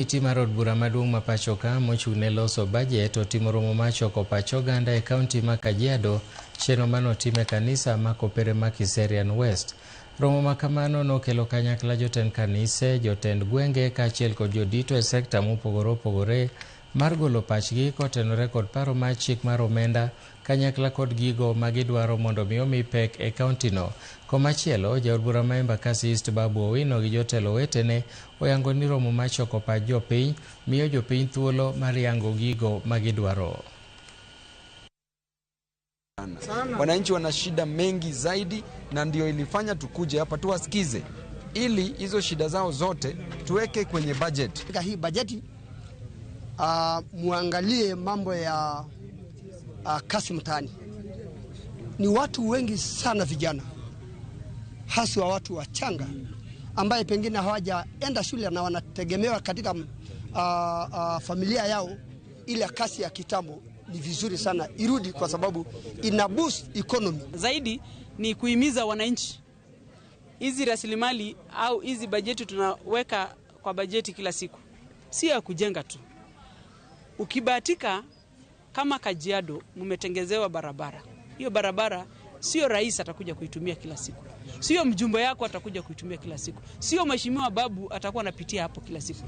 Komiti mar od bura maduong' ma pachoka mochung' ne loso bajet otimo romo mar choko pach oganda e kaunti ma Kajiado, chenro manotim e kanisa ma Kopere ma Kiserian West. Romo ma kamano nokelo kanyakla jotend kanise, jotend gwenge kaachiel kod jodito e sekta mopogore opogore mar golo pachgi kotenore kod paro mar chik mar omenda kanyakla kod gigo ma gidwaro mondo mi omi pek e kauntino. Komachielo, jaod bura ma Embakasi East Babu Owino gi jotelo wetene oyango ni romo mar choko pach jopiny miyo jopiny thuolo mar yango gigo ma gidwaro. Wananchi wana shida mengi zaidi, na ndio ilifanya tukuje hapa tuwasikize, ili hizo shida zao zote tuweke kwenye budget. Katika hii bajeti muangalie mambo ya kazi mtaani. Ni watu wengi sana vijana, haswa watu wachanga ambaye pengine hawajaenda shule na wanategemewa katika familia yao. Ile kazi ya kitambo ni vizuri sana irudi, kwa sababu ina boost economy. Zaidi ni kuhimiza wananchi hizi rasilimali au hizi bajeti tunaweka kwa bajeti kila siku, si ya kujenga tu. Ukibahatika kama Kajiado mmetengezewa barabara, hiyo barabara sio rais atakuja kuitumia kila siku, sio mjumbe yako atakuja kuitumia kila siku, sio mheshimiwa Babu atakuwa anapitia hapo kila siku.